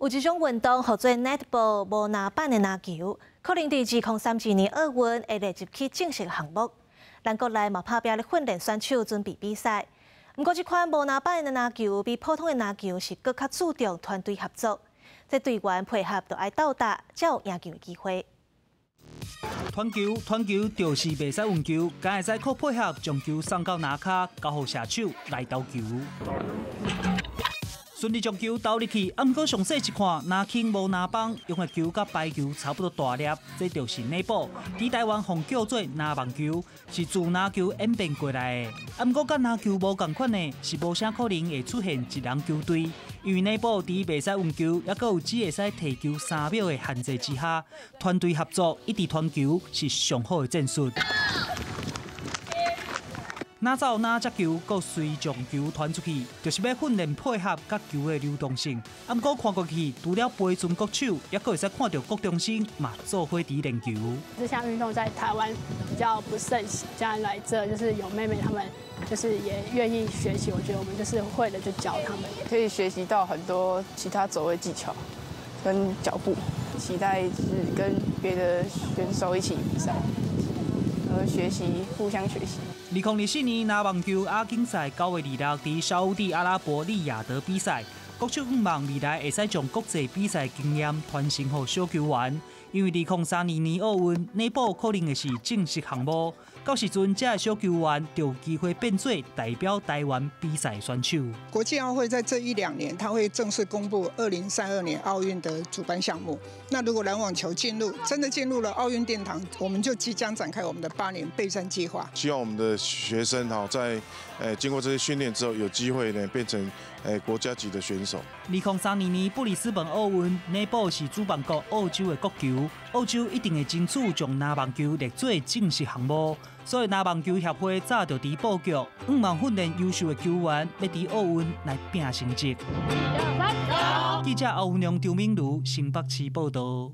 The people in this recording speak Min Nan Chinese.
有一種運動號做 netball 無籃板的籃球，可能佇2032年奧運會列入去正式項目。咱國內嘛拍拚咧訓練選手準備比賽。毋過，這款無籃板的籃球比普通的籃球是閣較注重團隊合作，這隊員配合著愛鬥膽，才有贏球的機會。傳球，傳球就是袂使運球，敢會使靠配合將球送到籃跤，交予射手來投球。順利將球投入去，啊，毋過詳細一看，籃筐無籃板，用的球佮排球差不多大粒，這就是內波。佇台灣予叫做籃網球，是自籃球演變過來的。啊，毋過佮籃球無仝款的，是無啥可能會出現一人球隊，因為內波佇袂使運球，猶閣有只會使提球3秒的限制之下，團隊合作一直傳球是上好的戰術。哪走哪接球，閣隨將球傳出去，就是欲訓練配合佮球的流動性。啊，毋過看過去，除了飛船國手，猶閣會使看著國中生嘛做伙佇練球。這項運動在台灣比較不盛行，這樣來這就是有妹妹她們，就是也願意學習。我覺得我們就是會的就教他們，可以學習到很多其他走位技巧跟腳步，期待就是跟別的選手一起比賽，然後學習，互相學習。2024年籃網球亞錦賽9月26佇沙烏地阿拉伯利雅得比賽，國手向望未來會使將國際比賽經驗傳承予小球員，因為2032年奧運內部可能會是正式項目，到時陣這个小球員就有機會變做代表台灣比賽選手。國際奧會在這一兩年，他會正式公布2032年奧運的主辦項目。那如果籃網球進入，真的進入了奧運殿堂，我們就即將展開我們的8年備戰計劃。希望我們的學生哈，在經過這些訓練之後，有機會呢變成國家級的選手。2032年布里斯本奧運，內部是主辦國澳洲的國球，澳洲一定會爭取將籃網球列做正式項目。所以籃網球協會早就佇布局，向望訓練優秀的球員，欲佇奧運來拼成績。記者歐良、張敏如新北市報道。